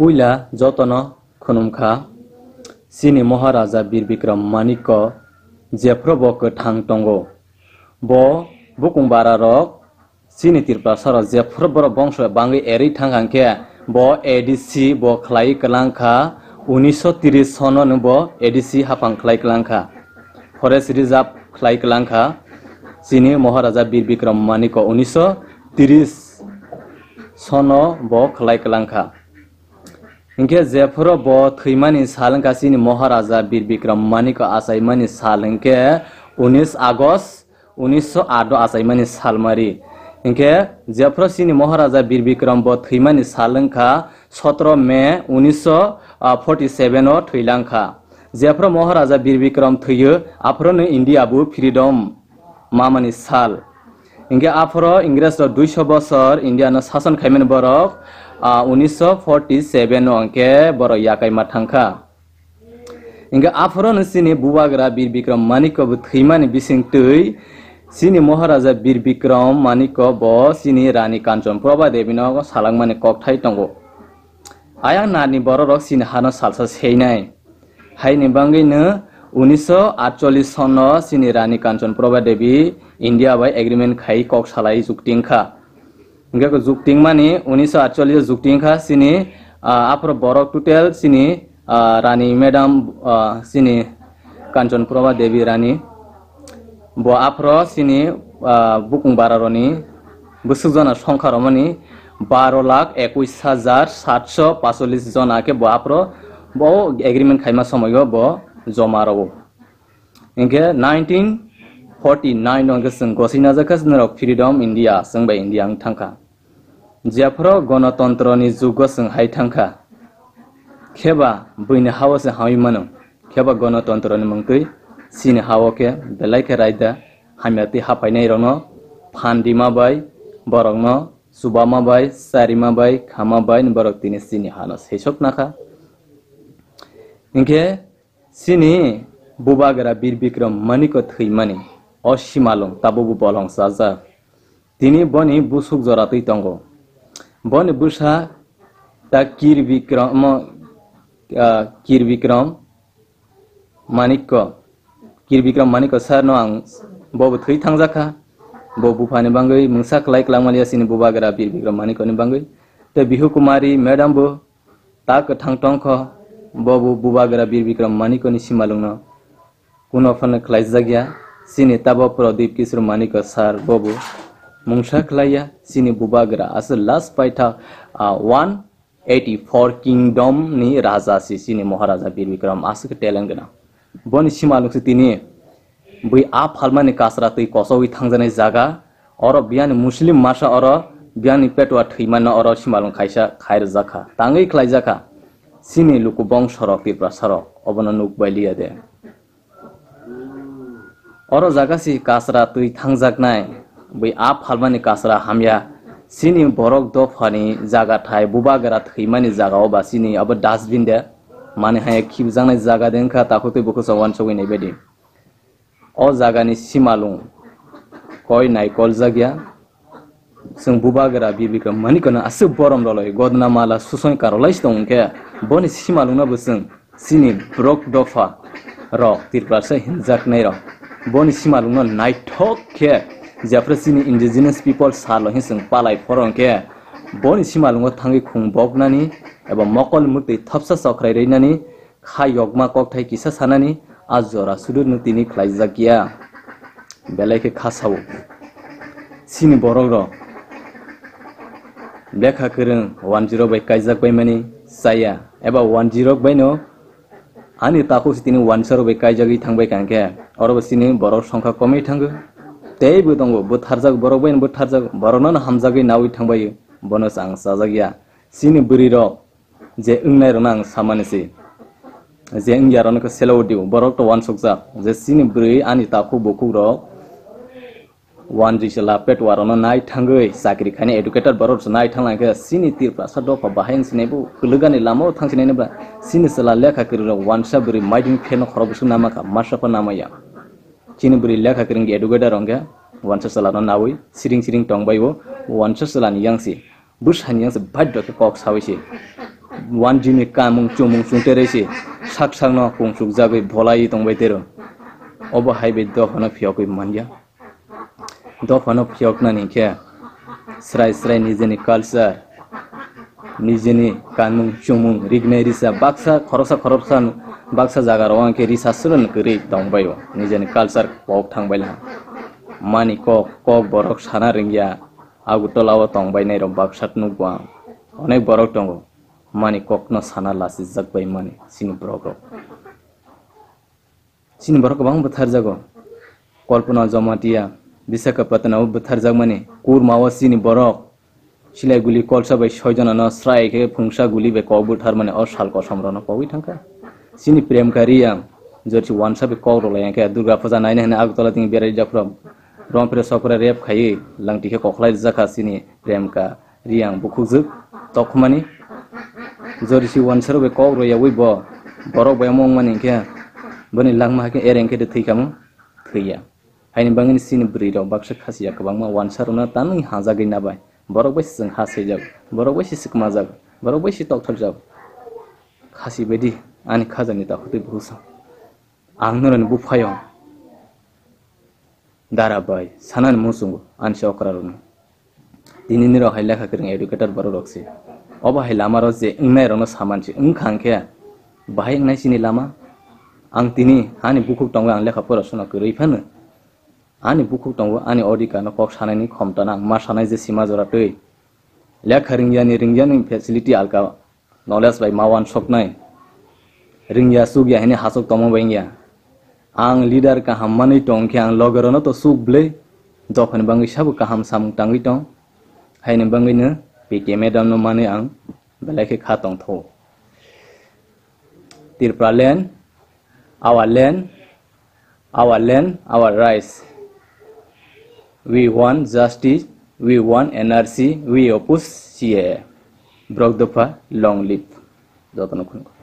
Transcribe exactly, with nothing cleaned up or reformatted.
Puila jotono khunum kha, chini Maharaja Bir Bikram Manikko jephru bo kwthang tongo. Bo bukung bara rok chini Tiprasa rok jephru borok bongso bangwi erwi thang kha hwnkhe bo A D C bo khlai kwlang kha, unisho tris sono no bo A D C haphang khlai kwlang kha, forest reserve khlai kwlang kha. Chini Maharaja Bir Bikram Manikko unisho tris sono bo khlai kwlang kha. Hinkhe jephru bo thwimani sal wngkha chini Maharaja Bir Bikram Manikko achaimani sal hinkhe unis August unisho aat o achaimani salmari. Hinkhe jephru chini Maharaja Bir Bikram bo thwimani sal wngkha sotro May unisho forty seven o thwilang kha. Jephru Maharaja Bir Bikram thwiyo, aphuru no India bo freedom mamani sal. Hinkhe aphuru Ingres rok duiso bosor India no sason khaimani borok, ah, unisho forty seven o hinkhe borok yakaima thangkha. Hinkhe aphuru no chini Bubagra Bir Bikram Manikko bo thwimani bising twi chini Maharaja Bir Bikram Manikko bo chini Rani Kanchan Prabha Devi no salangmani kokthai tongo. Ayang narni borok rok chini hano salsa seinai. Haini bangwi no unisho atchollis sono chini Rani Kanchan Prabha Devi India bai agreement khai kok salai jukti wngkha. Hinkhe jukti wngmani unisho atchollis o jukti wngkha chini, ah, aphuru borok total chini, ah, Rani madam, ah, chini Kanchan Prabha Devi Rani. Bo aphuru chini, ah, bukung bara rokni bwswk jona songkha romani baro lakh ekush hajar satso pachchollis jona khe bo aphuru bo agreement khaima somoio bo joma rogo. Hinkhe nineteen forty nine o hinkhe chwng gosina jakha norok freedom India, chwng bai India wng thangkha. Jephru gonotontroni jugo chwng hai thangkha. Kheba buini hao se hawi mano. Kheba gonotontroni mungtwi chini hao khe belai khe raida hamya twi haphainai rokno phan rima bai, borokno chubama bai, charima bai, khama bai borok tini chini hano sesok nakha. Hinkhe chini Bubagra Bir Bikram Manikko thwimani o simalwng tabukbo bolong chajak. Tini boni busuk jora twi tongo. Boni bwsa ta Kir Bikram, ah, Kir Bikram Manikko. Kir Bikram Manikko sir no ang bo bo thwi thangjak kha. Bo buphani bangwi mungsa khlai kwlangmaliya chini Bubagra Bir Bikram Manikko ni bangwi. Tei Bihu Kumari madam bo ta kwthang tongkho, bo bo Bubagra Bir Bikram Manikko ni simalwngno kuno phano khlaijak ya. Chini tabo Pradip Kishore Manikko sir bo bo mungsa khlaiya, chini Bubagra aswk last paithak, ah, one eighty four kingdom ni raja si chini Maharaja Bir Bikram aswk talent gwnang. Boni simalwng se tini bui a phalmani kasra twi kochogwi thangjaknai jaga, oro biyani Muslim masa oro biyani petwa thwimano oro simalwng kaisa khai rwjak kha, tangwi khlaijak kha. Chini luku bongso rok Tiprasa rok obono nuk bai liya de. Oro jaga si kasra twi thangjaknai, bui a phalmani kasra hamya. Chini borok dophani jaga thai Bubagra thwimani jaga o ba chini abo dustbin de. Mani hai khibjaknai jaga de wngkha takhuk twi bukhuk chok uansugwi nai baidi. O jagani simalwng koi naikoljak ya. Chwng Bubagra Bir Bikram Manikko no aswk borom rwlai godna mala susoi karolai se tong khe boni simalwngno bo chwng chini borok dopha rok Tiprasa hinjaknai rok boni simalwngno naithok khe jephru chini indigenous people salo hin chwng palai phoro khe boni simalwngo thangwi khung boknani eba mokol mwtwi thopsa chokrai rwinani kha yokma kokthai kisa sanani a jora sudu no tini khlaijak ya. Belai khe kha sao. Chini borok rok lekha kwrwng wanjwi rok bai kaijak bai mani chaya eba wanjwi rok bai no ani takhuk se tini wansa rok bai kaijagwi thangbai kha hwnkhe oro bo chini borok songkha komwi thango. Tei bo tongo bwtharjak borok bai no bwtharjak borok no hamjagwi nawi thangbai bono chang chajak ya. Chini bwrwi rok je wngnai rokno ang samani se, je wngya rokno khe selo di, borok to uansukjak je chini bwrwi ani takhuk bukhuk rok wanjwi chwla petwa rokno nai thangwi chakri khainai educated borok rok nai thangna khe chini Tiprasa dopha bahai wng sinai bo kwlwgani lama o thang sinai ba chini chwla lekha kwrwi rok wansa bwrwi maiting pheno khorok bwswk nama kha masa pha namaya. Chini bwrwi lekha kwrwng educated rok khe wansa chwla no nawi siring siring tong bai o wansa chwla ni yang si bwsa ni yang si baddo khe kok sawi si. One G ni kamung chumung chungterei se sak sakno kungsuk jagwi bolai tongbai tero. Obo hai bai dophano phiyokwi manya. Dophano phiyoknani khe srai srai nijeni culture, nijeni kanmung chumung, rignai risa baksa khoroksa khoroksa baksa jaga rok hwnkhe risa swrwng kwrwi tongbaio, nijeni culture kok thangbaila. Mani kok, kok borok sana rwngya, Agartala o tongbainai rok baksa nukgo ang. Onek borok tongo, mani kokno sana lachijak bai mani chini borok rok. Chini borok kwbang bwtharjago. Kalpana Jamatia, Visakhapatnam o bwtharjakmani, Kurma o chini borok Silaiguli kolsa bai soi jonano srai khe phungsa guli bai kok butharmani o sal kosom rokno kogwi thangkha. Chini Premka Reang, jorsi wansa bai kok rwlai khe Durga Puja naina hwnwi Agartala thwngwi berai japhuru Rompre sokre rep khaiwi langti khe kokhlai rijak kha chini Premka Reang bukhukjwk tokhumani. Jorsi wansaro bai kok rwyawi bo borok bai omo wngmani hinkhe boni langma hakhe ereng khe de thwi kamo thwiya. Haini bangwini chini bwrwi rok baksa khasiya kwbangma wansa rwna tanwi hajagwi nabai. Borok bai se chwng ha swijak, borok bai se swkmajak, borok bai se tokthokjak. Khasi baidi ani khajani takhutwi busa. Ang noroni buphayo. Dara bai, sanani muchungo, ani se okra rwno. Tini nirok hai lekha kwrwng educated borok rok se. Obo hai lama rok je wngnai rokno saman se wngkha hwnkhe, bahai wngnai chini lama. Ang tini ani bukhuk tongo, ang lekha pora sona kwrwi phano. Ani bukhuk tongo, ani odhikar no kok sanani khomta nang, ma sanai je sima jora twi. Lekha ringyani, ringyani facility alka. Knowledge bai ma wansoknai. Ringya chukya hini hasok tongma bai wngya. Ang leader kaham manwi tong khe ang logerokno to chuk bwlwi. Dophani bangwi sabo kaham samung tangwi tong. Haini bangwino P K madam no manwi ang belai khe kha tongthogo. Tripura land, our land, our land, our rights. We want justice, we want N R C, we oppose C A A. Borok dopha, long live. Jotono khulumkha.